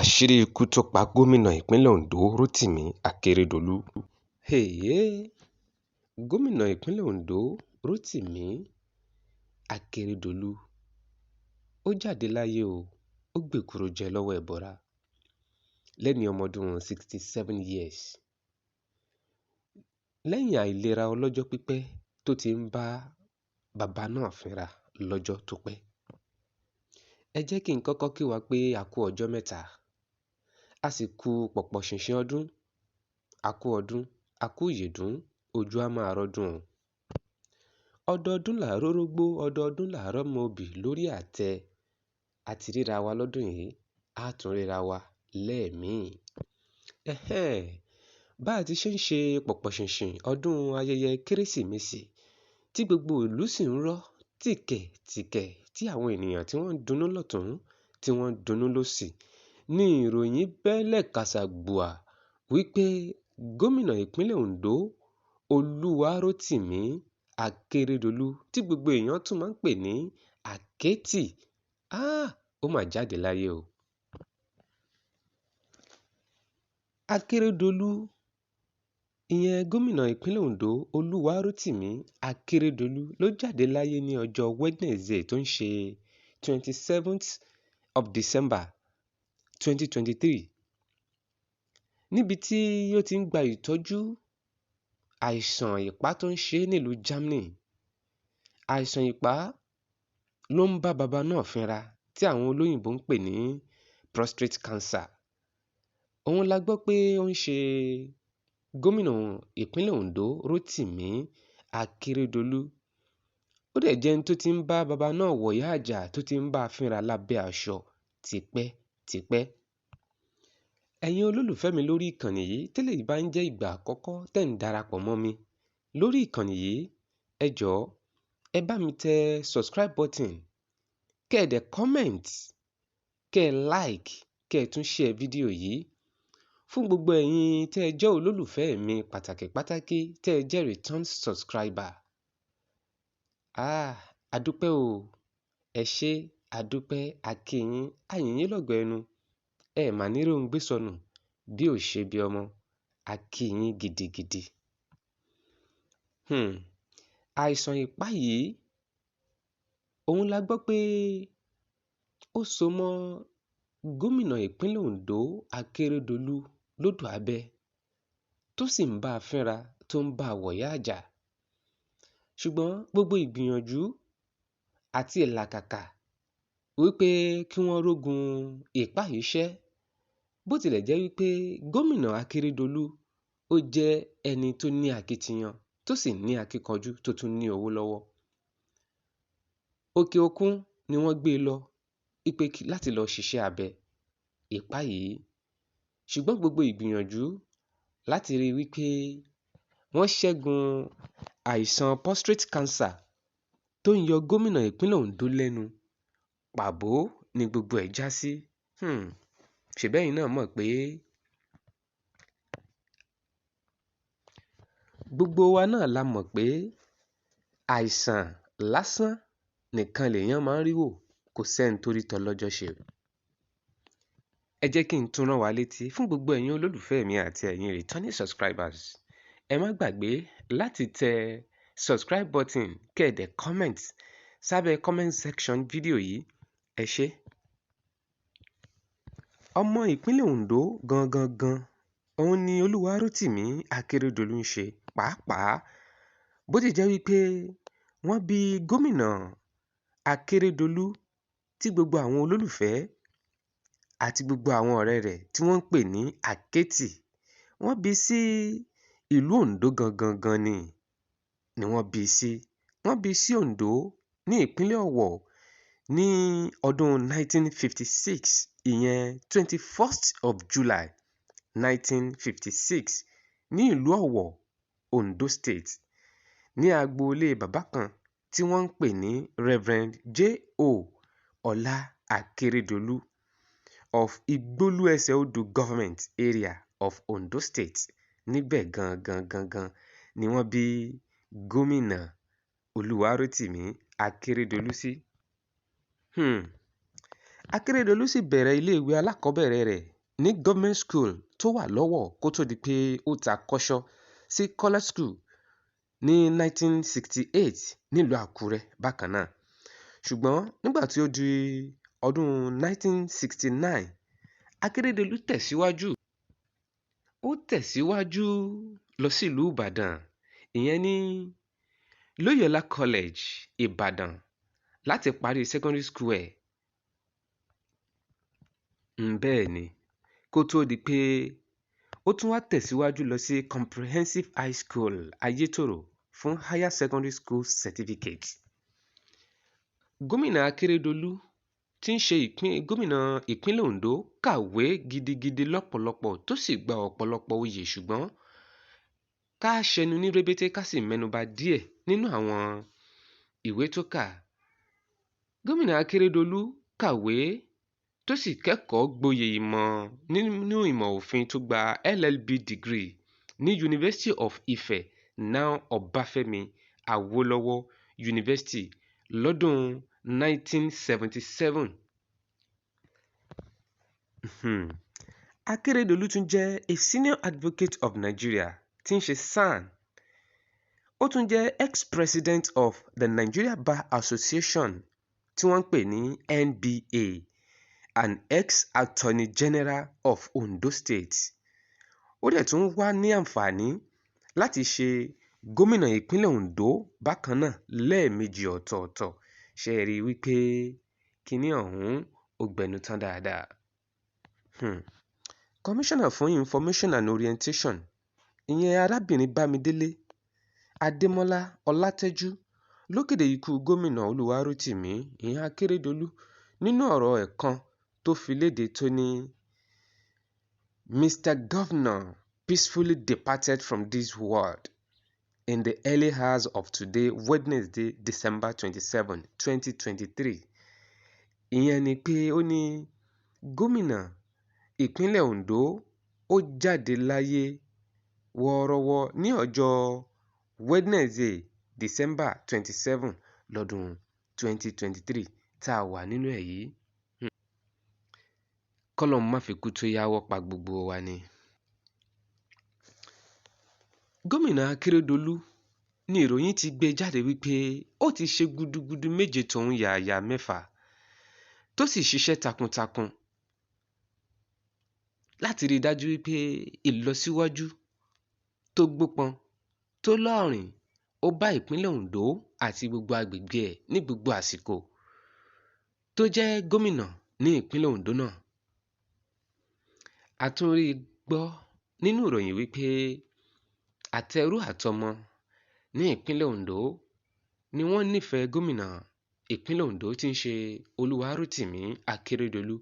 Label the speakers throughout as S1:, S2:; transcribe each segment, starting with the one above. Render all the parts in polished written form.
S1: Àṣírí ikú tó pa gómìnà ìpínlẹ̀ Ondo Rotimi Akeredolu. Gómìnà ìpínlẹ̀ Ondo Rotimi Akeredolu ó jáde láyé o, ó gbèkúrú jẹ lọ́wọ́ ẹbọra lẹ́ni ọmọ ọdún 67 years. Lẹ́yìn àìlera ọlọ́jọ́ pípẹ́ tó ti ń bá bàbá náà fínra lọ́jọ́ tó pẹ́. Ẹ jẹ́ kí n kọ́kọ́ kí wa pé a kú ọjọ́ mẹ́ta, a sì kú pọ̀pọ̀ ṣìnṣìn ọdún, a kú ọdún, a kú ìyèdún, ojú á máa rọ́dún o. Ọdọọdún là á rórógbó, ọdọọdún là á rọ́mọ obì lórí àtẹ. A ti ríra wa lọ́dún yìí, a tún ríra wa lẹ́ẹ̀míì. Ẹ̀hẹ́n, bá a ti ṣe ń ṣe pọ̀pọ̀ ṣìnṣìn ọdún ayẹyẹ Kérésìmesì tí gbogbo ìlú sì ń rọ́ tìkẹ̀tìkẹ̀ tí àwọn ènìyàn tí wọ́n ń dunnú lọ́tùn tí wọ́n ń dunnú lósì ní ìròyìn bẹ́lẹ̀ kàṣàgbùà wípé gómìnà ìpínlẹ̀ Ondo Olúwarótìmí Akérédolú tí gbogbo èèyàn tún máa ń pè ní Àkẹ́tì, ó mà jáde láyé o. Akérédolú, ìyẹn gómìnà ìpínlẹ̀ Ondo Olúwarótìmí Akérédolú ló jáde láyé ní ọjọ́ Wednesday tó ń ṣe 27th of December 2023 níbi tí ó ti ń gba ìtọ́jú àìsàn ipá tó ń ṣe nílùú Germany. Àìsàn ipá ló ń bá bàbá náà fínra tí àwọn olóyìnbo ń pè ní prostate cancer. Òun la gbọ́ pé ó ń ṣe gómìnà ìpínlẹ̀ Ondo Rotimi Akeredolu. Ó dẹ̀ jẹ́ ẹni tó ti ń bá bàbá náà wọ̀yá àjà tó ti ń bá a fínra lábẹ́ aṣọ tipẹ́tipẹ́. Ẹ̀yin olólùfẹ́ mi lórí ìkànnì yìí, tẹ́lẹ̀ yìí bá ń jẹ́ ìgbà àkọ́kọ́ tẹ́ ń darapọ̀ mọ́ mi lórí ìkànnì yìí, ẹ jọ̀ọ́ ẹ bá mi tẹ subscribe button, kẹ́ ẹ dẹ̀ comment, kẹ́ ẹ like, kẹ́ ẹ tún share fídíò yìí. Fún gbogbo ẹ̀yin tẹ́ ẹ jẹ́ olólùfẹ́ mi pàtàkì pàtàkì tẹ́ ẹ jẹ́ return subscriber. Adúpẹ́ o, ẹ ṣé, adúpẹ́, a kí yín, a yìn yín lọ́gọ ẹnu. Ẹ mà ní rí ohun gbé sọnù bí ò ṣe bí ọmọ, a kí yín gidigidi. Àìsàn ipá yìí, òun la gbọ́ pé ó so mọ́ gómìnà ìpínlẹ̀ Ondo Akérédolú lódò abẹ́ tó sì ń bá a fínra tó ń bá a wọ̀yá àjà. Ṣùgbọ́n gbogbo ìgbìyànjú àti ìlàkàkà wípé kí wọ́n rógun ipá yìí ṣẹ́, bó tilẹ̀ jẹ́ wípé gómìnà Akérédolú ó jẹ́ ẹni tó ní akitiyan tó sì ní akíkanjú tó tún ní owó lọ́wọ́. Òkè òkun ni wọ́n gbé lọ wípé láti lọ ṣiṣẹ́ abẹ ipá yìí. Ṣùgbọ́n gbogbo ìgbìyànjú láti rí wípé wọ́n ṣẹ́gun àìsàn prostate cancer tó ń yọ gómìnà ìpínlẹ̀ Ondo lẹ́nu, pàbó ni gbogbo ẹ̀ já sí. Ṣèbẹ́yìn náà mọ̀ pé gbogbo wa náà la mọ̀ pé àìsàn lásán nìkan lèèyàn máa ń rí wò, kò sẹ́ni tó rí tọlọ́jọ́ ṣe. Ẹ jẹ́ kí n tún rán wa létí fún gbogbo ẹ̀yin olólùfẹ́ mi àti ẹ̀yin returning subscribers. Ẹ má gbàgbé láti tẹ subscribe button, kẹ́ ẹ dẹ̀ comment sábẹ́ comment section fídíò yìí. Ẹ ṣé. Ọmọ ìpínlẹ̀ Ondo gangan gan, òun ni Olúwarótìmí Akérédolú ń ṣe pàápàá. Bó ti jẹ́ wípé wọ́n bí gómìnà Akérédolú tí gbogbo àwọn olólùfẹ́ àti gbogbo àwọn ọ̀rẹ́ rẹ̀ tí wọ́n ń pè ní Àkẹ́tì. Wọ́n bí sí ìlú Ondo gangan gan ni wọ́n bí sí. Wọ́n bí sí Ondo ní ìpínlẹ̀ Ọ̀wọ̀ ní ọdún 1956, ìyẹn 21st of July 1956 ní ìlú Ọ̀wọ̀, Ondo State, ní agboolé bàbá kan tí wọ́n ń pè ní Reverend J.O. Ọlá Akérédolú of Igbólú-Ẹsẹ̀-Odò Government Area of Ondo State. Níbẹ̀ gangan gangan ni wọ́n bí gómìnà Olúwarótìmí Akérédolú sí. Akérédolú sì bẹ̀rẹ̀ iléèwé alákọ̀ọ́bẹ̀rẹ̀ rẹ̀ ní Government School tó wà lọ́wọ̀ kó tó di pé ó ta kọ́ṣọ́ sí College School ní 1968 nílùú Àkúrẹ́ bákan náà. Ṣùgbọ́n nígbà tí ó di ọdún 1969, Akérédolú tẹ̀síwájú. Ó tẹ̀síwájú lọ sílùú Ìbàdàn, ìyẹn ní Loyola College, Ìbàdàn, láti parí secondary school ẹ̀. Bẹ́ẹ̀ ni, kó tó di pé ó tún wá tẹ̀síwájú lọ sí Comprehensive High School, Ayétòrò fún Higher Secondary School Certificate. Gómìnà Akérédolú tí ń ṣe gómìnà ìpínlẹ̀ Ondo kàwé gidigidi lọ́pọ̀lọpọ̀ tó sì gba ọ̀pọ̀lọpọ̀ oyè, ṣùgbọ́n ká ṣẹnu ní rébété ká sì mẹ́nuba díẹ̀ nínú àwọn ìwé tó kà. Gómìnà Akérédolú kàwé tó sì kẹ́kọ̀ọ́ gboyè ìmọ̀ nínú ìmọ̀ òfin tó gba LLB degree ní University of Ife, now Ọbáfẹ́mi Awólọ́wọ̀ University, lọ́dún 1977. Akérédolú tún jẹ́ a senior advocate of Nigeria tí ń ṣe SAN. Ó tún jẹ́ ex-president of the Nigeria Bar Association tí wọ́n ń pè ní NBA and ex-attorney general of Ondo State. Ó dẹ̀ tún wá ní àǹfààní láti ṣe gómìnà ìpínlẹ̀ Ondo bákan náà lẹ́ẹ̀mejì ọ̀tọ̀ọ̀tọ̀. Ṣé ẹ rí i wípé kíní ọ̀hún ó gbẹnu tán dáadáa? Commissioner fún Information and Orientation, ìyẹn arábìnrin Bámidélé Adémọ́lá Ọlátẹ́jú, ló kéde ikú gómìnà Olúwarótìmí, ìyẹn Akérédolú, nínú ọ̀rọ̀ ẹ̀ kan tó fi léde tó ní, "Mr. Governor peacefully departed from this world in the early hours of today, Wednesday, December 27, 2023." Ìyẹn ni pé ó ní gómìnà ìpínlẹ̀ Ondo ó jáde láyé wọ́ọ́rọ́wọ́ ní ọjọ́ Wednesday, December 27 lọ́dún 2023 tá a wà nínú ẹ̀ yìí. Kọ́lọ́un má fi kú tó yáwọ́ pa gbogbo wa ni. Gómìnà Akérédolú ní ìròyìn ti gbé jáde wípé ó ti ṣe gudugudu méje tòun yàyà mẹ́fà tó sì ṣiṣẹ́ takuntakun láti rí i dájú wípé ìlọsíwájú tó gbópọn tó lọ́ọ̀rìn ó bá ìpínlẹ̀ Ondo àti gbogbo agbègbè ẹ̀ ní gbogbo àsìkò tó jẹ́ gómìnà ní ìpínlẹ̀ Ondo náà. A tún rí i gbọ́ nínú ìròyìn wípé àtẹrú àtọmọ ní ìpínlẹ̀ Ondo ni wọ́n nífẹ̀ẹ́ gómìnà ìpínlẹ̀ Ondo tí ń ṣe Olúwarótìmí Akérédolú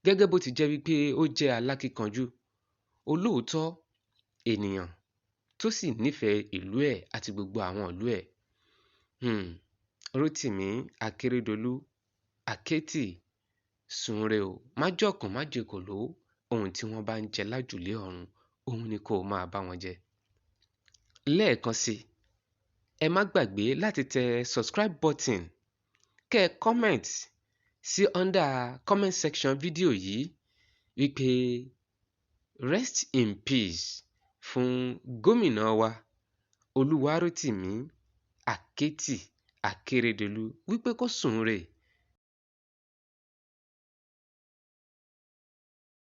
S1: gẹ́gẹ́ bó ti jẹ́ wípé ó jẹ́ alákíkanjú, olóòótọ́ ènìyàn tó sì nífẹ̀ẹ́ ìlú ẹ̀ àti gbogbo àwọn ìlú ẹ̀. Rótìmí Akérédolú Àkẹ́tì, sùnre o, má jọ̀kùn má jekòló, ohun tí wọ́n bá ń jẹ lájùlé ọ̀run, òun ni kó o máa bá wọn jẹ. Lẹ́ẹ̀kan sí, ẹ má gbàgbé láti tẹ subscribe button, kẹ́ ẹ comment sí under comment section fídíò yìí wípé rest in peace fún gómìnà wa Olúwarótìmí Àkẹ́tì Akérédolú, wípé kó sùnre.